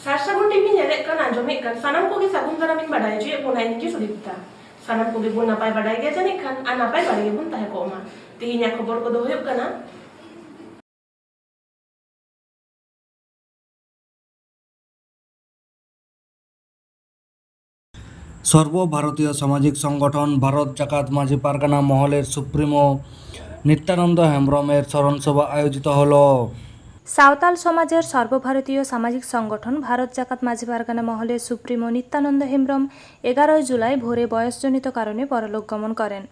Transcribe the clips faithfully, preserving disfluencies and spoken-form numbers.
ᱥᱟᱨ ᱥᱟᱹᱜᱩᱱ ᱴᱤᱵᱷᱤ ᱧᱮᱞᱮᱫ ᱠᱟᱱ, ᱟᱸᱡᱚᱢᱮᱫ ᱠᱟᱱ ᱥᱟᱱᱟᱢ ᱠᱚᱜᱮ ᱥᱟᱹᱜᱩᱱ ᱫᱟᱨᱟᱢ ᱤᱧ ᱵᱟᱰᱟᱭ ᱦᱚᱪᱚᱭᱮᱫ ᱵᱚᱱᱟ, ᱤᱧ ᱜᱮ ᱥᱩᱫᱤᱯᱛᱟ᱾ ᱥᱟᱱᱟᱢ ᱠᱚᱜᱮ ᱵᱚᱱ ᱱᱟᱯᱟᱭ ᱵᱟᱰᱟᱭ ᱜᱮᱭᱟ ᱡᱟᱹᱱᱤᱡ ᱠᱷᱟᱱ, ᱟᱨ ᱱᱟᱯᱟᱭ ᱵᱟᱲᱟ ᱜᱮᱵᱚᱱ ᱛᱟᱦᱮᱸ ᱠᱚᱜ ᱢᱟ᱾ ᱛᱮᱦᱮᱧᱟᱜ ᱠᱷᱚᱵᱚᱨ ᱠᱚᱫᱚ ᱦᱩᱭᱩᱜ ᱠᱟᱱᱟ, ᱥᱚᱨᱵᱚ ᱵᱷᱟᱨᱚᱛᱤᱭᱚ ᱥᱟᱢᱟᱡᱤᱠ ᱥᱚᱝᱜᱚᱴᱷᱚᱱ ᱵᱷᱟᱨᱚᱛ ᱡᱟᱠᱟᱛ ᱢᱟᱹᱡᱷᱤ ᱯᱟᱨᱜᱟᱱᱟ ᱢᱚᱦᱚᱞᱮᱨ ᱥᱩᱯᱨᱤᱢᱳ ᱱᱤᱛᱭᱟᱱᱚᱱᱫᱚ ᱦᱮᱢᱵᱨᱚᱢᱮᱨ ᱥᱚᱨᱚᱱ ᱥᱚᱵᱷᱟ ᱟᱭᱳᱡᱤᱛ ᱦᱚᱞᱚ᱾ ᱥᱟᱶᱛᱟᱞ ᱥᱚᱢᱟᱡᱽᱮᱨ ᱥᱚᱨᱵᱚᱵᱷᱟᱨᱚᱛᱤᱭᱚ ᱥᱟᱢᱟᱡᱤᱠ ᱥᱚᱝᱜᱚᱴᱷᱚᱱ ᱵᱷᱟᱨᱚᱛ ᱡᱟᱠᱟᱛ ᱢᱟᱹᱡᱷᱤ ᱯᱟᱨᱜᱟᱱᱟ ᱢᱚᱦᱚᱞᱮᱨ ᱥᱩᱯᱨᱤᱢᱳ ᱱᱤᱛᱭᱟᱱᱚᱱᱫᱚ ᱦᱮᱢᱵᱨᱚᱢ ᱮᱜᱟᱨᱳᱭ ᱡᱩᱞᱟᱭ ᱵᱷᱳᱨᱮ ᱵᱚᱭᱚᱥᱡᱚᱱᱤᱛ ᱠᱟᱨᱚᱱᱮ ᱯᱚᱨᱚᱞᱳᱠ ᱜᱚᱢᱚᱱ ᱠᱚᱨᱮᱱ᱾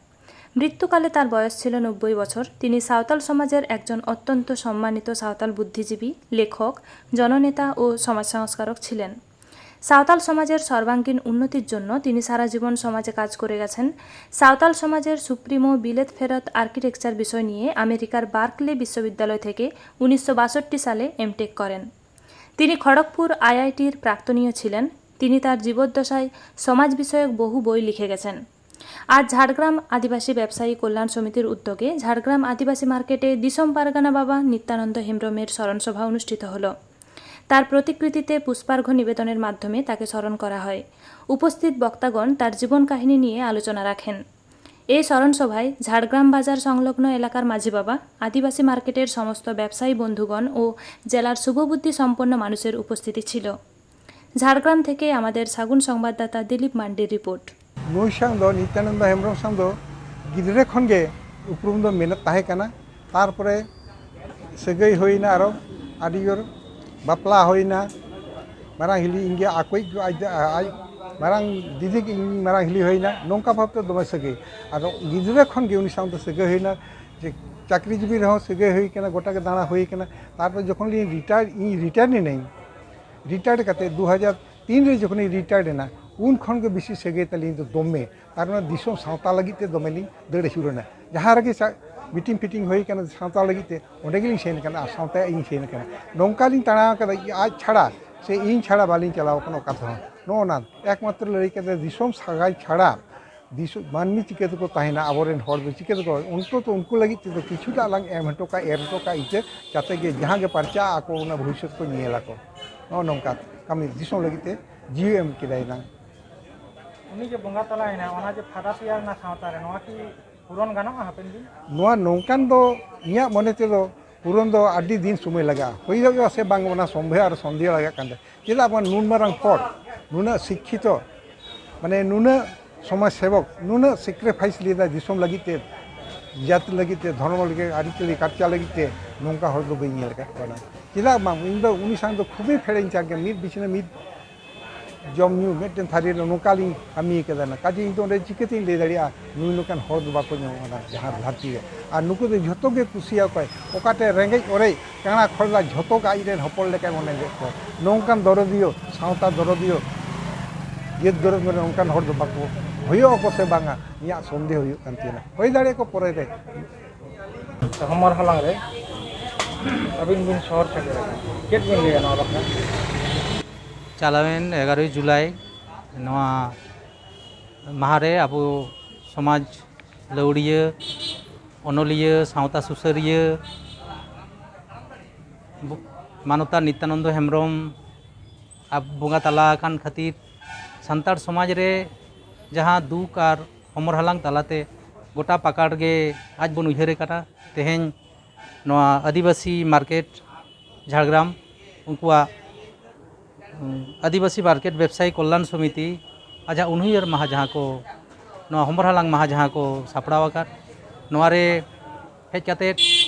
ᱢᱨᱤᱛᱛᱩᱠᱟᱞᱮ ᱛᱟᱨ ᱵᱚᱭᱚᱥ ছিল ᱱᱚᱵᱵᱳᱭ ᱵᱚᱪᱷᱚᱨ᱾ ᱛᱤᱱᱤ ᱥᱟᱶᱛᱟᱞ ᱥᱚᱢᱟᱡᱽᱮᱨ ᱮᱠᱡᱚᱱ ᱚᱛᱛᱚᱱᱛᱚ ᱥᱚᱢᱢᱟᱱᱤᱛ ᱥᱟᱶᱛᱟᱞ ᱵᱩᱫᱽᱫᱷᱤᱡᱤᱵᱤ, ᱞᱮᱠᱷᱚᱠ, ᱡᱚᱱᱚᱱᱮᱛᱟ ᱳ ᱥᱚᱢᱟᱡᱽ ᱥᱚᱝᱥᱠᱟᱨᱚᱠ ᱪᱷᱤᱞᱮᱱ᱾ ᱥᱟᱶᱛᱟᱞ ᱥᱚᱢᱟᱡᱽᱮᱨ ᱥᱚᱨᱵᱟᱝᱜᱤᱱ ᱩᱱᱱᱚᱛᱤᱨ ᱡᱚᱱᱱᱚ ᱛᱤᱱᱤ ᱥᱟᱨᱟ ᱡᱤᱵᱚᱱ ᱥᱚᱢᱟᱡᱽᱮ ᱠᱟᱡᱽ ᱠᱚᱨᱮ ᱜᱮᱪᱷᱮᱱ᱾ ᱥᱟᱶᱛᱟᱞ ᱥᱚᱢᱟᱡᱽᱮᱨ ᱥᱩᱯᱨᱤᱢᱳ ᱵᱤᱞᱮᱛ ᱯᱷᱮᱨᱚᱛ ᱟᱨᱠᱤᱴᱮᱠᱪᱟᱨ ᱵᱤᱥᱚᱭ ᱱᱤᱭᱮ ᱟᱢᱮᱨᱤᱠᱟᱨ ᱵᱟᱨᱠᱞᱮ ᱵᱤᱥᱥᱚᱵᱤᱫᱽᱫᱟᱞᱚᱭ ᱛᱷᱮᱠᱮ ᱩᱱᱤᱥᱥᱚ ᱵᱟᱥᱚᱴᱴᱤ ᱥᱟᱞᱮ ᱮᱢᱴᱮᱠ ᱠᱚᱨᱮᱱ᱾ ᱛᱤᱱᱤ ᱠᱷᱚᱲᱚᱜᱽᱯᱩᱨ ᱟᱭᱟᱭᱴᱤᱨ ᱯᱨᱟᱠᱛᱚᱱᱤᱭᱚ ᱪᱷᱤᱞᱮᱱ᱾ ᱛᱤᱱᱤ ᱛᱟᱨ ᱡᱤᱵᱚᱫᱽᱫᱚᱥᱟᱭ ᱥᱚᱢᱟᱡᱽ ᱵᱤᱥᱚᱭᱚᱠ ᱵᱚᱦᱩ ᱵᱳᱭ ᱞᱤᱠᱷᱮ ᱜᱮᱪᱷᱮᱱ᱾ ᱟᱡ ᱡᱷᱟᱲᱜᱨᱟᱢ ᱟᱹᱫᱤᱵᱟᱹᱥᱤ ᱵᱮᱵᱽᱥᱟᱭᱤ ᱠᱚᱞᱭᱟᱬ ᱥᱚᱢᱤᱛᱤᱨ ᱩᱫᱽᱫᱳᱜᱮ ᱡᱷᱟᱲᱜᱨᱟᱢ ᱟᱹᱫᱤᱵᱟᱹᱥᱤ ᱢᱟᱨᱠᱮᱴᱮ ᱫᱤᱥᱚᱢ ᱯᱟᱨᱜᱟᱱᱟ ᱵᱟᱵᱟ ᱱᱤᱛᱭᱟᱱᱚᱱᱫᱚ ᱦᱮᱢᱵᱽᱨᱚᱢᱮᱨ ᱥᱚᱨᱚᱱ ᱥᱚᱵᱷᱟ ᱚᱱᱩᱥᱴᱷᱤᱛ ᱦᱚᱞᱚ᱾ তার প্রতিকৃতিতে পুষ্পার্ঘ্য নিবেদনের মাধ্যমে তাকে স্মরণ করা হয়। উপস্থিত বক্তাগণ তার জীবন কাহিনী নিয়ে আলোচনা রাখেন। এই স্মরণ সভায় ঝাড়গ্রাম বাজার সংলগ্ন এলাকার মাঝি বাবা, আদিবাসী মার্কেটের সমস্ত ব্যবসায়ী বন্ধুগণ ও জেলার শুভবুদ্ধি সম্পন্ন মানুষের উপস্থিতি ছিল। ঝাড়গ্রাম থেকে আমাদের সাগুন সংবাদদাতা দিলীপ মান্ডির রিপোর্ট। ᱱᱩᱭ ᱥᱟᱶ ᱫᱚ, ᱱᱤᱛᱭᱟᱱᱚᱱᱫᱚ ᱦᱮᱢᱵᱨᱚᱢ ᱥᱟᱶ ᱫᱚ ᱜᱤᱫᱽᱨᱟᱹ ᱠᱷᱚᱱ ᱜᱮ ᱩᱯᱨᱩᱢ ᱫᱚ ᱢᱮᱱᱟᱜ ᱛᱟᱦᱮᱸ ᱠᱟᱱᱟ᱾ ᱛᱟᱨᱯᱚᱨᱮ ᱥᱟᱹᱜᱟᱹᱭ ᱦᱩᱭᱱᱟ, ᱟᱨᱚ ᱟᱹᱰᱤ ᱡᱳᱨ ᱵᱟᱯᱞᱟ ᱦᱩᱭᱱᱟ᱾ ᱢᱟᱨᱟᱝ ᱦᱤᱞᱤ ᱤᱧ ᱜᱮ ᱟᱠᱚᱭᱤᱡ ᱟᱡ, ᱟᱡ ᱢᱟᱨᱟᱝ ᱫᱤᱫᱤ ᱜᱮ ᱤᱧ ᱢᱟᱨᱟᱝ ᱦᱤᱞᱤ ᱦᱩᱭᱱᱟ᱾ ᱱᱚᱝᱠᱟ ᱵᱷᱟᱵᱽᱛᱮ ᱫᱚᱢᱮ ᱥᱟᱹᱜᱟᱹᱭ᱾ ᱟᱫᱚ ᱜᱤᱫᱽᱨᱟᱹ ᱠᱷᱚᱱ ᱜᱮ ᱩᱱᱤ ᱥᱟᱶᱛᱮ ᱥᱟᱹᱜᱟᱹᱭ ᱦᱩᱭᱱᱟ᱾ ᱡᱮ ᱪᱟᱹᱠᱨᱤ ᱡᱤᱵᱤ ᱨᱮᱦᱚᱸ ᱥᱟᱹᱜᱟᱹᱭ ᱦᱩᱭ ᱠᱟᱱᱟ, ᱜᱚᱴᱟ ᱜᱮ ᱫᱟᱬᱟ ᱦᱩᱭ ᱠᱟᱱᱟ᱾ ᱛᱟᱨᱯᱚᱨ ᱡᱚᱠᱷᱚᱱ ᱞᱤᱧ ᱨᱤᱴᱟᱭᱟᱨ, ᱤᱧ ᱨᱤᱴᱟᱭᱟᱨ ᱮᱱᱟᱹᱧ, ᱨᱤᱴᱟᱭᱟᱨ ᱠᱟᱛᱮ ᱫᱩ ᱦᱟᱡᱟᱨ ᱛᱤᱱ ᱨᱮ ᱡᱚᱠᱷᱚᱱᱤᱧ ᱨᱤᱴᱟᱭᱟᱨ ᱮᱱᱟ, ᱩᱱ ᱠᱷᱚᱱ ᱜᱮ ᱵᱮᱥᱤ ᱥᱟᱹᱜᱟᱹᱭ ᱛᱟᱹᱞᱤᱧ ᱫᱚ ᱫᱚᱢᱮ᱾ ᱛᱟᱨ ᱢᱟᱱᱮ ᱫᱤᱥᱚᱢ ᱥᱟᱶᱛᱟ ᱞᱟᱹᱜᱤᱫ ᱛᱮ ᱫᱚᱢᱮ ᱞᱤᱧ ᱫᱟᱹᱲ ᱟᱹᱪᱩᱨ ᱮᱱᱟ᱾ ᱡᱟᱦᱟᱸ ᱨᱮᱜᱮ ᱪᱟ-, ᱢᱤᱴᱤᱝ ᱯᱷᱤᱴᱤᱝ ᱦᱩᱭ ᱠᱟᱱᱟ ᱥᱟᱶᱛᱟ ᱞᱟᱹᱜᱤᱫ ᱛᱮ, ᱚᱸᱰᱮ ᱜᱮᱞᱤᱧ ᱥᱮᱱ ᱠᱟᱱᱟ ᱟᱨ ᱥᱟᱶᱛᱟ ᱤᱧ ᱥᱮᱱ ᱠᱟᱱᱟ᱾ ᱱᱚᱝᱠᱟ ᱞᱤᱧ ᱛᱟᱬᱟᱣ ᱠᱟᱫᱟ, ᱟᱡ ᱪᱷᱟᱲᱟ ᱥᱮ ᱤᱧ ᱪᱷᱟᱲᱟ ᱵᱟᱹᱞᱤᱧ ᱪᱟᱞᱟᱣ ᱠᱟᱱᱟ ᱚᱠᱟ ᱛᱮᱦᱚᱸ᱾ ᱱᱚᱜᱼᱚ ᱱᱟ ᱮᱠᱢᱟᱛᱨᱚ ᱞᱟᱹᱲᱦᱟᱹᱭ ᱠᱟᱛᱮ ᱫᱤᱥᱚᱢ ᱥᱟᱹᱜᱟᱹᱭ ᱪᱷᱟᱲᱟ ᱫᱤᱥᱚᱢ ᱢᱟᱹᱱᱢᱤ ᱪᱤᱠᱟᱹ ᱛᱮᱠᱚ ᱛᱟᱦᱮᱱᱟ, ᱟᱵᱚᱨᱮᱱ ᱦᱚᱲ ᱫᱚ ᱪᱤᱠᱟᱹ ᱛᱮᱠᱚ, ᱚᱱᱛᱚᱛᱚ ᱩᱱᱠᱩ ᱞᱟᱹᱜᱤᱫ ᱛᱮᱫᱚ ᱠᱤᱪᱷᱩᱴᱟᱜ ᱞᱟᱝ ᱮᱢ ᱦᱚᱴᱚ ᱠᱟᱜ, ᱮᱨ ᱦᱚᱴᱚ ᱠᱟᱜ ᱤᱛᱟᱹ, ᱡᱟᱛᱮ ᱜᱮ ᱡᱟᱦᱟᱸ ᱜᱮ ᱯᱟᱨᱪᱟᱜ ᱟᱠᱚ, ᱚᱱᱟ ᱵᱷᱚᱵᱤᱥᱥᱚᱛ ᱠᱚ ᱧᱮᱞ ᱟᱠᱚ᱾ ᱱᱚᱜᱼᱚ ᱱᱚᱝᱠᱟ ᱠᱟᱹᱢᱤ ᱫᱤᱥᱚᱢ ᱞᱟᱹᱜᱤᱫ ᱛᱮ ᱡᱤᱣᱤ ᱮᱢ ᱠᱮᱫᱟᱭ ᱱᱟᱝ᱾ ᱩᱱᱤ ᱡᱮ ᱵᱚᱸᱜᱟ ᱛᱟᱞᱟᱭᱮᱱᱟ, ᱚᱱᱟ ᱡᱮ ᱯᱷᱟᱫᱟ ᱛᱮᱭᱟᱨ ᱮᱱᱟ ᱥᱟᱶᱛᱟ ᱨᱮ, ᱱᱚᱣᱟ ᱠᱤ ᱯᱩᱨᱚᱱ ᱜᱟᱱᱚᱜᱼᱟ ᱦᱟᱯᱮᱱ ᱫᱤᱱ? ᱱᱚᱣᱟ ᱱᱚᱝᱠᱟᱱ ᱫᱚ ᱤᱧᱟᱹᱜ ᱢᱚᱱᱮ ᱛᱮᱫᱚ ᱯᱩᱨᱚᱱ ᱫᱚ ᱟᱹᱰᱤ ᱫᱤᱱ ᱥᱚᱢᱚᱭ ᱞᱟᱜᱟᱜᱼᱟ, ᱦᱩᱭᱩᱜᱼᱟ ᱥᱮ ᱵᱟᱝ, ᱚᱱᱟ ᱥᱚᱱᱫᱮᱦ ᱟᱨ ᱥᱚᱱᱫᱮᱦ ᱞᱟᱜᱟᱜ ᱠᱟᱱ ᱛᱟᱦᱮᱸ᱾ ᱪᱮᱫᱟᱜ ᱵᱟᱝ, ᱱᱩᱱ ᱢᱟᱨᱟᱝ ᱦᱚᱲ, ᱱᱩᱱᱟᱹᱜ ᱥᱤᱠᱠᱷᱤᱛᱚ, ᱢᱟᱱᱮ ᱱᱩᱱᱟᱹᱜ ᱥᱚᱢᱟᱡᱽ ᱥᱮᱵᱚᱠ, ᱱᱩᱱᱟᱹᱜ ᱥᱮᱠᱨᱤᱯᱷᱟᱭᱤᱥ ᱞᱮᱫᱟ ᱫᱤᱥᱚᱢ ᱞᱟᱹᱜᱤᱫ ᱛᱮ, ᱡᱟᱹᱛ ᱞᱟᱹᱜᱤᱫ ᱛᱮ, ᱫᱷᱚᱨᱢᱚ ᱞᱟᱹᱜᱤᱫ, ᱟᱹᱨᱤᱪᱟᱹᱞᱤ ᱠᱟᱞᱪᱟᱨ ᱞᱟᱹᱜᱤᱫ ᱛᱮ, ᱱᱚᱝᱠᱟ ᱦᱚᱲ ᱫᱚ ᱵᱟᱹᱧ ᱧᱮᱞ ᱟᱠᱟᱫ ᱠᱚᱣᱟ᱾ ᱪᱮᱫᱟᱜ ᱵᱟᱝ, ᱤᱧ ᱫᱚ ᱩᱱᱤ ᱥᱟᱶ ᱫᱚ ᱠᱷᱩᱵᱮ ᱯᱷᱮᱲᱮᱧ ᱪᱟᱨ ᱜᱮ, ᱢᱤᱫ ᱵᱤᱪᱷᱱᱟᱹ ᱢᱤᱫ ᱡᱚᱢ ᱧᱩ ᱢᱤᱫᱴᱮᱱ ᱛᱷᱟᱹᱨᱤ ᱨᱮ ᱱᱚᱝᱠᱟ ᱞᱤᱧ ᱠᱟᱹᱢᱤ ᱠᱟᱫᱟ ᱱᱟ, ᱠᱟᱡᱮ ᱤᱧ ᱫᱚ ᱚᱸᱰᱮ ᱪᱤᱠᱟᱹᱛᱤᱧ ᱞᱟᱹᱭ ᱫᱟᱲᱮᱭᱟᱜᱼᱟ ᱱᱩᱭ ᱱᱚᱝᱠᱟᱱ ᱦᱚᱲ ᱫᱚ ᱵᱟᱠᱚ ᱧᱟᱢᱚᱜᱼᱟ ᱱᱟ ᱡᱟᱦᱟᱸ ᱫᱷᱟᱹᱨᱛᱤ ᱨᱮ᱾ ᱟᱨ ᱱᱩᱠᱩ ᱫᱚ ᱡᱷᱚᱛᱚ ᱜᱮ ᱠᱩᱥᱤᱭᱟᱠᱚᱣᱟᱭ, ᱚᱠᱟᱛᱮ ᱨᱮᱸᱜᱮᱡ ᱚᱨᱮᱡ ᱠᱟᱬᱟ ᱠᱷᱚᱨᱞᱟ ᱡᱷᱚᱛᱚ ᱜᱮ ᱟᱡ ᱨᱮᱱ ᱦᱚᱯᱚᱱ ᱞᱮᱠᱟᱭ ᱢᱚᱱᱮ ᱞᱮᱫ ᱠᱚᱣᱟ᱾ ᱱᱚᱝᱠᱟᱱ ᱫᱚᱨᱚᱫᱤᱭᱟᱹ, ᱥᱟᱶᱛᱟ ᱫᱚᱨᱚᱫᱤᱭᱟᱹ, ᱡᱟᱹᱛ ᱫᱚᱨᱚᱫᱤᱭᱟᱹ ᱱᱚᱝᱠᱟᱱ ᱦᱚᱲ ᱫᱚ ᱵᱟᱠᱚ ᱦᱩᱭᱩᱜ ᱟᱠᱚ ᱥᱮ ᱵᱟᱝᱟ, ᱤᱧᱟᱹᱜ ᱥᱚᱱᱫᱮᱦ ᱦᱩᱭᱩᱜ ᱠᱟᱱ ᱛᱤᱧᱟᱹ᱾ ᱦᱩᱭ ᱫᱟᱲᱮᱭᱟᱜᱼᱟ ᱠᱚ ᱯᱚᱨᱮ ᱨᱮ᱾ ᱦᱚᱢᱚᱨ ᱦᱟᱞᱟᱝ ᱨᱮ ᱟᱹᱵᱤᱱ ᱵᱤᱱ ᱥᱚᱦᱚᱨ ᱥᱮᱴᱮᱨ ᱟᱠᱟᱱᱟ, ᱪᱮᱫ ᱵᱤᱱ ᱞᱟᱹᱭᱟ ᱱᱚᱣᱟ ᱵᱟᱠᱷᱨᱟ? ᱪᱟᱞᱟᱣᱮᱱ ᱮᱜᱟᱨᱳᱭ ᱡᱩᱞᱟᱭ ᱱᱚᱣᱟ ᱢᱟᱦᱟ ᱨᱮ ᱟᱵᱚ ᱥᱚᱢᱟᱡᱽ ᱞᱟᱹᱣᱲᱤᱭᱟᱹ, ᱚᱱᱚᱞᱤᱭᱟᱹ, ᱥᱟᱶᱛᱟ ᱥᱩᱥᱟᱹᱨᱤᱭᱟᱹ ᱵᱚ- ᱢᱟᱱᱚᱛᱟᱱ ᱱᱤᱛᱭᱟᱱᱚᱱᱫᱚ ᱦᱮᱢᱵᱨᱚᱢ ᱟᱵ- ᱵᱚᱸᱜᱟ ᱛᱟᱞᱟ ᱟᱠᱟᱱ ᱠᱷᱟᱹᱛᱤᱨ ᱥᱟᱱᱛᱟᱲ ᱥᱚᱢᱟᱡᱽ ᱨᱮ ᱡᱟᱦᱟᱸ ᱫᱩᱠ ᱟᱨ ᱦᱚᱢᱚᱨ ᱦᱟᱞᱟᱝ ᱛᱟᱞᱟᱛᱮ ᱜᱚᱴᱟ ᱯᱟᱠᱟᱲ ᱜᱮ ᱟᱡ ᱵᱚᱱ ᱩᱭᱦᱟᱹᱨᱮ ᱠᱟᱱᱟ᱾ ᱛᱮᱦᱮᱧ ᱱᱚᱣᱟ ᱟᱹᱫᱤᱵᱟᱹᱥᱤ ᱢᱟᱨᱠᱮᱴ ᱡᱷᱟᱲᱜᱨᱟᱢ ᱩᱱᱠᱩᱣᱟᱜ ᱩᱸ, ᱟᱹᱫᱤᱵᱟᱹᱥᱤ ᱢᱟᱨᱠᱮᱴ ᱵᱮᱵᱽᱥᱟᱭᱤ ᱠᱚᱞᱞᱟᱱ ᱥᱚᱢᱤᱛᱤ ᱟᱡᱟᱜ ᱩᱱᱩᱭᱦᱟᱹᱨ ᱢᱟᱦᱟ ᱡᱟᱦᱟᱸ ᱠᱚ, ᱱᱚᱣᱟ ᱦᱚᱢᱚᱨ ᱦᱟᱞᱟᱝ ᱢᱟᱦᱟ ᱡᱟᱦᱟᱸ ᱠᱚ ᱥᱟᱯᱲᱟᱣ ᱟᱠᱟᱫ, ᱱᱚᱣᱟ ᱨᱮ ᱦᱮᱡ ᱠᱟᱛᱮᱫ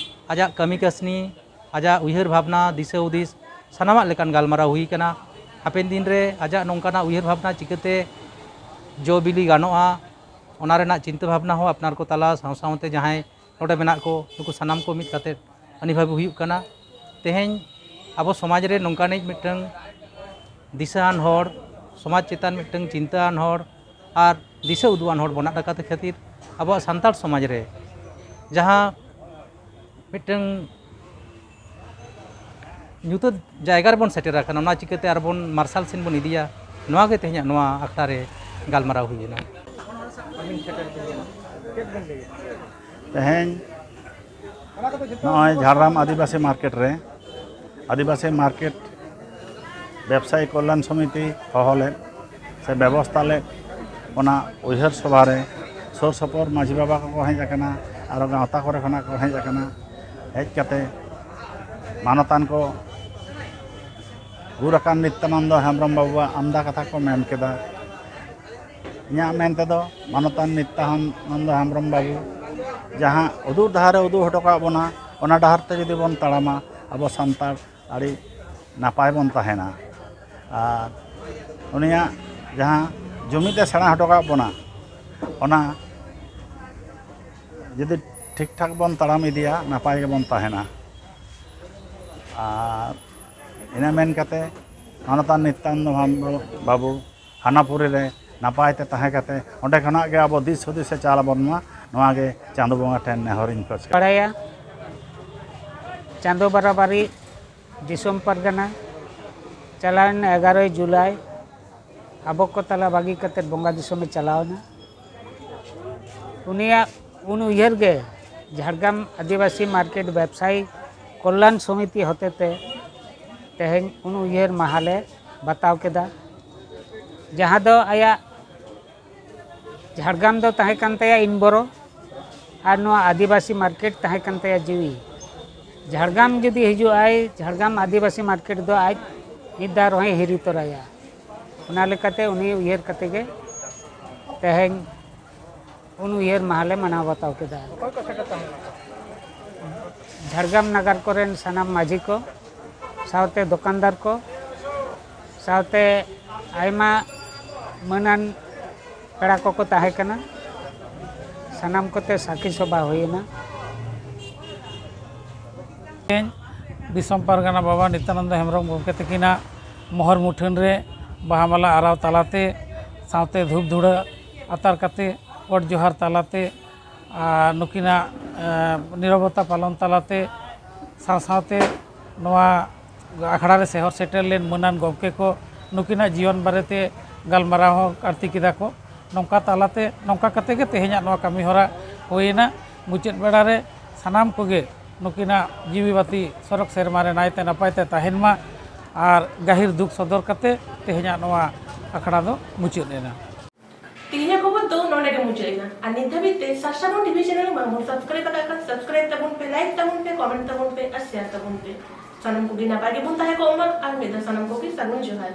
ᱟᱡᱟᱜ ᱠᱟᱹᱢᱤ ᱠᱟᱹᱥᱱᱤ, ᱟᱡᱟᱜ ᱩᱭᱦᱟᱹᱨ ᱵᱷᱟᱵᱽᱱᱟ, ᱫᱤᱥᱟᱹ ᱦᱩᱫᱤᱥ, ᱥᱟᱱᱟᱢᱟᱜ ᱞᱮᱠᱟᱱ ᱜᱟᱞᱢᱟᱨᱟᱣ ᱦᱩᱭ ᱟᱠᱟᱱᱟ᱾ ᱦᱟᱯᱮᱱ ᱫᱤᱱ ᱨᱮ ᱟᱡᱟᱜ ᱱᱚᱝᱠᱟᱱᱟᱜ ᱩᱭᱦᱟᱹᱨ ᱵᱷᱟᱵᱽᱱᱟ ᱪᱤᱠᱟᱹᱛᱮ ᱡᱚ ᱵᱤᱞᱤ ᱜᱟᱱᱚᱜᱼᱟ, ᱚᱱᱟ ᱨᱮᱱᱟᱜ ᱪᱤᱱᱛᱟᱹ ᱵᱷᱟᱵᱽᱱᱟ ᱦᱚᱸ ᱟᱯᱱᱟᱨ ᱠᱚ ᱛᱟᱞᱟ ᱥᱟᱶ ᱥᱟᱶᱛᱮ ᱡᱟᱦᱟᱸᱭ ᱱᱚᱰᱮ ᱢᱮᱱᱟᱜ ᱠᱚ, ᱱᱩᱠᱩ ᱥᱟᱱᱟᱢ ᱠᱚ ᱢᱤᱫ ᱠᱟᱛᱮᱫ ᱟᱹᱱᱤᱵᱷᱟᱹᱵᱤ ᱦᱩᱭᱩᱜ ᱠᱟᱱᱟ᱾ ᱛᱮᱦᱮᱧ ᱟᱵᱚ ᱥᱚᱢᱟᱡᱽ ᱨᱮ ᱱᱚᱝᱠᱟᱱᱤᱡ ᱢᱤᱫᱴᱟᱝ ᱫᱤᱥᱟᱹᱣᱟᱱ ᱦᱚᱲ, ᱥᱚᱢᱟᱡᱽ ᱪᱮᱛᱟᱱ ᱢᱤᱫᱴᱟᱝ ᱪᱤᱱᱛᱟᱹᱣᱟᱱ ᱦᱚᱲ ᱟᱨ ᱫᱤᱥᱟᱹ ᱩᱫᱩᱜᱟᱱ ᱦᱚᱲ ᱵᱚᱱ ᱟᱫ ᱟᱠᱟᱫ ᱠᱷᱟᱹᱛᱤᱨ ᱟᱵᱚᱣᱟᱜ ᱥᱟᱱᱛᱟᱲ ᱥᱚᱢᱟᱡᱽ ᱨᱮ ᱡᱟᱦᱟᱸ ᱢᱤᱫᱴᱟᱝ ᱧᱩᱛᱟᱹᱛ ᱡᱟᱭᱜᱟ ᱨᱮᱵᱚᱱ ᱥᱮᱴᱮᱨ ᱟᱠᱟᱱᱟ, ᱚᱱᱟ ᱪᱤᱠᱟᱹᱛᱮ ᱟᱨᱵᱚᱱ ᱢᱟᱨᱥᱟᱞ ᱥᱮᱱ ᱵᱚᱱ ᱤᱫᱤᱭᱟ, ᱱᱚᱣᱟ ᱜᱮ ᱛᱮᱦᱮᱧᱟᱜ ᱱᱚᱣᱟ ᱟᱠᱷᱲᱟ ᱨᱮ ᱜᱟᱞᱢᱟᱨᱟᱣ ᱦᱩᱭᱮᱱᱟ᱾ ᱟᱹᱵᱤᱱ ᱥᱮᱴᱮᱨ ᱵᱤᱱ ᱠᱟᱱᱟ, ᱪᱮᱫ ᱵᱤᱱ ᱞᱟᱹᱭᱟ? ᱛᱮᱦᱮᱧ ᱱᱚᱜᱼᱚᱭ ᱡᱷᱟᱲᱜᱨᱟᱢ ᱟᱹᱫᱤᱵᱟᱹᱥᱤ ᱢᱟᱨᱠᱮᱴ ᱨᱮ, ᱟᱹᱫᱤᱵᱟᱹᱥᱤ ᱢᱟᱨᱠᱮᱴ ᱵᱮᱵᱽᱥᱟᱭᱤ ᱠᱚᱞᱭᱟᱱ ᱥᱚᱢᱤᱛᱤ ᱦᱚᱦᱚ ᱞᱮᱫ ᱥᱮ ᱵᱮᱵᱚᱥᱛᱷᱟ ᱞᱮᱫ, ᱚᱱᱟ ᱩᱭᱦᱟᱹᱨ ᱥᱚᱵᱷᱟ ᱨᱮ ᱥᱩᱨ ᱥᱩᱯᱩᱨ ᱢᱟᱹᱡᱷᱤ ᱵᱟᱵᱟ ᱠᱚᱠᱚ ᱦᱮᱡ ᱟᱠᱟᱱᱟ, ᱟᱨᱚ ᱜᱟᱶᱛᱟ ᱠᱚᱨᱮ ᱠᱷᱚᱱᱟᱜ ᱠᱚ ᱦᱮᱡ ᱟᱠᱟᱱᱟ᱾ ᱦᱮᱡ ᱠᱟᱛᱮ ᱢᱟᱱᱚᱛᱟᱱ ᱠᱚ ᱜᱩᱨ ᱟᱠᱟᱱ ᱱᱤᱛᱭᱟᱱᱚᱱᱫᱚ ᱦᱮᱢᱵᱨᱚᱢ ᱵᱟᱵᱩᱣᱟᱜ ᱟᱢᱫᱟ ᱠᱟᱛᱷᱟ ᱠᱚ ᱢᱮᱱ ᱠᱮᱫᱟ᱾ ᱤᱧᱟᱹᱜ ᱢᱮᱱ ᱛᱮᱫᱚ, ᱢᱟᱱᱚᱛᱟᱱ ᱱᱤᱛᱭᱟᱱᱚᱱᱫᱚ ᱦᱮᱢᱵᱨᱚᱢ ᱵᱟᱵᱩ ᱡᱟᱦᱟᱸ ᱩᱫᱩᱜ ᱰᱟᱦᱟᱨᱮ ᱩᱫᱩᱜ ᱦᱚᱴᱚ ᱠᱟᱜ ᱵᱚᱱᱟ, ᱚᱱᱟ ᱰᱟᱦᱟᱨ ᱛᱮ ᱡᱩᱫᱤ ᱵᱚᱱ ᱛᱟᱲᱟᱢᱟ, ᱟᱵᱚ ᱥᱟᱱᱛᱟᱲ ᱟᱹᱰᱤ ᱱᱟᱯᱟᱭ ᱵᱚᱱ ᱛᱟᱦᱮᱱᱟ᱾ ᱟᱨ ᱩᱱᱤᱭᱟᱜ ᱡᱟᱦᱟᱸ ᱡᱩᱢᱤᱫ ᱮ ᱥᱮᱬᱟ ᱦᱚᱴᱚ ᱠᱟᱜ ᱵᱚᱱᱟ, ᱚᱱᱟ ᱡᱩᱫᱤ ᱴᱷᱤᱠ ᱴᱷᱟᱠ ᱵᱚᱱ ᱛᱟᱲᱟᱢ ᱤᱫᱤᱭᱟ, ᱱᱟᱯᱟᱭ ᱜᱮᱵᱚᱱ ᱛᱟᱦᱮᱱᱟ᱾ ᱟᱨ ᱤᱱᱟᱹ ᱢᱮᱱ ᱠᱟᱛᱮ, ᱢᱟᱱᱚᱛᱟᱱ ᱱᱤᱛᱭᱟᱱᱚᱱᱫᱚ ᱦᱮᱢᱵᱨᱚᱢ ᱵᱟᱵᱩ ᱦᱟᱱᱟᱯᱩᱨᱤ ᱨᱮ ᱱᱟᱯᱟᱭ ᱛᱮ ᱛᱟᱦᱮᱸ ᱠᱟᱛᱮ, ᱚᱸᱰᱮ ᱠᱷᱚᱱᱟᱜ ᱜᱮ ᱟᱵᱚ ᱫᱤᱥ ᱦᱩᱫᱤᱥ ᱮ ᱪᱟᱞ ᱟᱵᱚᱱ ᱢᱟ, ᱱᱚᱣᱟ ᱜᱮ ᱪᱟᱸᱫᱚ ᱵᱚᱸᱜᱟ ᱴᱷᱮᱱ ᱱᱮᱦᱚᱨᱤᱧ ᱠᱷᱚᱡᱽ ᱠᱟᱱᱟ᱾ ᱵᱟᱲᱟᱭᱟ, ᱪᱟᱸᱫᱚ ᱵᱟᱨᱟᱵᱟᱨᱤ ᱫᱤᱥᱚᱢ ᱯᱟᱨᱜᱟᱱᱟ ᱪᱟᱞᱟᱣᱮᱱ ᱮᱜᱟᱨᱚᱭ ᱡᱩᱞᱟᱭ ᱟᱵᱚ ᱠᱚ ᱛᱟᱞᱟ ᱵᱟᱹᱜᱤ ᱠᱟᱛᱮ ᱵᱚᱸᱜᱟ ᱫᱤᱥᱚᱢᱮ ᱪᱟᱞᱟᱣ ᱮᱱᱟ᱾ ᱩᱱᱤᱭᱟᱜ ᱩᱱ ᱩᱭᱦᱟᱹᱨ ᱜᱮ ᱡᱷᱟᱲᱜᱨᱟᱢ ᱟᱹᱫᱤᱵᱟᱹᱥᱤ ᱢᱟᱨᱠᱮᱴ ᱵᱮᱵᱽᱥᱟᱭᱤ ᱠᱚᱞᱭᱟᱱ ᱥᱚᱢᱤᱛᱤ ᱦᱚᱛᱮᱛᱮ ᱛᱮᱦᱮᱧ ᱩᱱ ᱩᱭᱦᱟᱹᱨ ᱢᱟᱦᱟᱞᱮ ᱵᱟᱛᱟᱣ ᱠᱮᱫᱟ, ᱡᱟᱦᱟᱸ ᱫᱚ ᱟᱭᱟᱜ ᱡᱷᱟᱲᱜᱨᱟᱢ ᱫᱚ ᱛᱟᱦᱮᱸ ᱠᱟᱱ ᱛᱟᱭᱟ ᱤᱱᱵᱚᱨᱚ, ᱟᱨ ᱱᱚᱣᱟ ᱟᱹᱫᱤᱵᱟᱹᱥᱤ ᱢᱟᱨᱠᱮᱴ ᱛᱟᱦᱮᱸ ᱠᱟᱱ ᱛᱟᱭᱟ ᱡᱤᱣᱤ᱾ ᱡᱷᱟᱲᱜᱨᱟᱢ ᱡᱩᱫᱤ ᱦᱤᱡᱩᱜ ᱟᱭ, ᱡᱷᱟᱲᱜᱨᱟᱢ ᱟᱹᱫᱤᱵᱟᱹᱥᱤ ᱢᱟᱨᱠᱮᱴ ᱫᱚ ᱟᱡ ᱢᱤᱫ ᱫᱷᱟᱣ ᱨᱮᱦᱚᱸᱭ ᱦᱤᱨᱤ ᱛᱚᱨᱟᱭᱟ᱾ ᱚᱱᱟ ᱞᱮᱠᱟᱛᱮ ᱩᱱᱤ ᱩᱭᱦᱟᱹᱨ ᱠᱟᱛᱮ ᱜᱮ ᱛᱮᱦᱮᱧ ᱩᱱ ᱩᱭᱦᱟᱹᱨ ᱢᱟᱦᱟᱞᱮ ᱢᱟᱱᱟᱣ ᱵᱟᱛᱟᱣ ᱠᱮᱫᱟ᱾ ᱡᱷᱟᱲᱜᱨᱟᱢ ᱱᱟᱜᱟᱨ ᱠᱚᱨᱮᱱ ᱥᱟᱱᱟᱢ ᱢᱟᱹᱡᱷᱤ ᱠᱚ, ᱥᱟᱶᱛᱮ ᱫᱚᱠᱟᱱᱫᱟᱨ ᱠᱚ, ᱥᱟᱶᱛᱮ ᱟᱭᱢᱟ ᱢᱟᱹᱱᱟᱱ ᱯᱮᱲᱟ ᱠᱚᱠᱚ ᱛᱟᱦᱮᱸ ᱠᱟᱱᱟ᱾ ᱥᱟᱱᱟᱢ ᱠᱚᱛᱮ ᱥᱟᱹᱠᱷᱤ ᱥᱚᱵᱷᱟ ᱦᱩᱭᱮᱱᱟ᱾ ᱛᱮᱦᱮᱧ ᱫᱤᱥᱚᱢ ᱯᱟᱨᱜᱟᱱᱟ ᱵᱟᱵᱟ ᱱᱤᱛᱭᱟᱱᱚᱱᱫᱚ ᱦᱮᱢᱵᱨᱚᱢ ᱜᱚᱢᱠᱮ ᱛᱟᱹᱠᱤᱱᱟᱜ ᱢᱚᱦᱚᱨ ᱢᱩᱴᱷᱟᱹᱱ ᱨᱮ ᱵᱟᱦᱟ ᱢᱟᱞᱟ ᱟᱨᱟᱣ ᱛᱟᱞᱟᱛᱮ, ᱥᱟᱶᱛᱮ ᱫᱷᱩᱯ ᱫᱷᱩᱲᱟᱹ ᱟᱛᱟᱨ ᱠᱟᱛᱮ, ᱜᱚᱰ ᱡᱚᱦᱟᱨ ᱛᱟᱞᱟᱛᱮ, ᱟᱨ ᱱᱩᱠᱤᱱᱟᱜ, ᱮ, ᱱᱤᱨᱚᱵᱚᱛᱟ ᱯᱟᱞᱚᱱ ᱛᱟᱞᱟᱛᱮ, ᱥᱟᱶ ᱥᱟᱶᱛᱮ ᱱᱚᱣᱟ ᱟᱠᱷᱲᱟ ᱨᱮ ᱥᱮᱦᱚᱨ ᱥᱮᱴᱮᱨ ᱞᱮᱱ ᱢᱟᱹᱱᱟᱱ ᱜᱚᱢᱠᱮ ᱠᱚ ᱱᱩᱠᱤᱱᱟᱜ ᱡᱤᱭᱚᱱ ᱵᱟᱨᱮᱛᱮ ᱜᱟᱞᱢᱟᱨᱟᱣ ᱦᱚᱸ ᱟᱬᱛᱤ ᱠᱮᱫᱟ ᱠᱚ᱾ ᱱᱚᱝᱠᱟ ᱛᱟᱞᱟᱛᱮ, ᱱᱚᱝᱠᱟ ᱠᱟᱛᱮ ᱜᱮ ᱛᱮᱦᱮᱧᱟᱜ ᱱᱚᱣᱟ ᱠᱟᱹᱢᱤ ᱦᱚᱨᱟ ᱦᱩᱭᱮᱱᱟ᱾ ᱢᱩᱪᱟᱹᱫ ᱵᱮᱲᱟ ᱨᱮ ᱥᱟᱱᱟᱢ ᱠᱚᱜᱮ ᱱᱩᱠᱤᱱᱟᱜ ᱡᱤᱣᱤ ᱵᱟᱹᱛᱤ ᱥᱚᱨᱚᱜᱽ ᱥᱮᱨᱢᱟ ᱨᱮ ᱱᱟᱭᱛᱮ ᱱᱟᱯᱟᱭ ᱛᱮ ᱛᱟᱦᱮᱱ ᱢᱟ, ᱟᱨ ᱜᱟᱹᱦᱤᱨ ᱫᱩᱠ ᱥᱚᱫᱚᱨ ᱠᱟᱛᱮ ᱛᱮᱦᱮᱧᱟᱜ ᱱᱚᱣᱟ ᱟᱠᱷᱲᱟ ᱫᱚ ᱢᱩᱪᱟᱹᱫ ᱮᱱᱟ᱾ ᱛᱮᱦᱮᱧᱟᱜ ᱠᱷᱚᱵᱚᱨ ᱫᱚ ᱱᱚᱰᱮ ᱜᱮ ᱢᱩᱪᱟᱹᱫ ᱮᱱᱟ᱾ ᱟᱨ ᱱᱤᱛ ᱫᱷᱟᱹᱵᱤᱡ ᱛᱮ ᱥᱟᱨᱥᱟᱜᱚᱱ ᱴᱤᱵᱷᱤ ᱪᱮᱱᱮᱞ ᱵᱟᱝᱵᱚᱱ ᱥᱟᱵᱥᱠᱨᱟᱭᱤᱵ ᱟᱠᱟᱫ ᱠᱷᱟᱱ ᱥᱟᱵᱥᱠᱨᱟᱭᱤᱵ ᱛᱟᱵᱚᱱ ᱯᱮ, ᱞᱟᱭᱤᱠ ᱛᱟᱵᱚᱱ ᱯᱮ, ᱠᱚᱢᱮᱱᱴ ᱛᱟᱵᱚᱱ ᱯᱮ ᱟᱨ ᱥᱮᱭᱟᱨ ᱛᱟᱵᱚᱱ ᱯᱮ᱾ ᱥᱟᱱᱟᱢ ᱠᱚᱜᱮ ᱱᱟᱯᱟᱭ ᱜᱮᱵᱚᱱ ᱛᱟᱦᱮᱸ ᱠᱚᱜ ᱢᱟ᱾ ᱟᱨ ᱢᱤᱫ ᱫᱷᱟᱣ ᱥᱟᱱᱟᱢ ᱠᱚᱜᱮ ᱥᱟᱹᱜᱩᱱ ᱡᱚᱦᱟᱨ᱾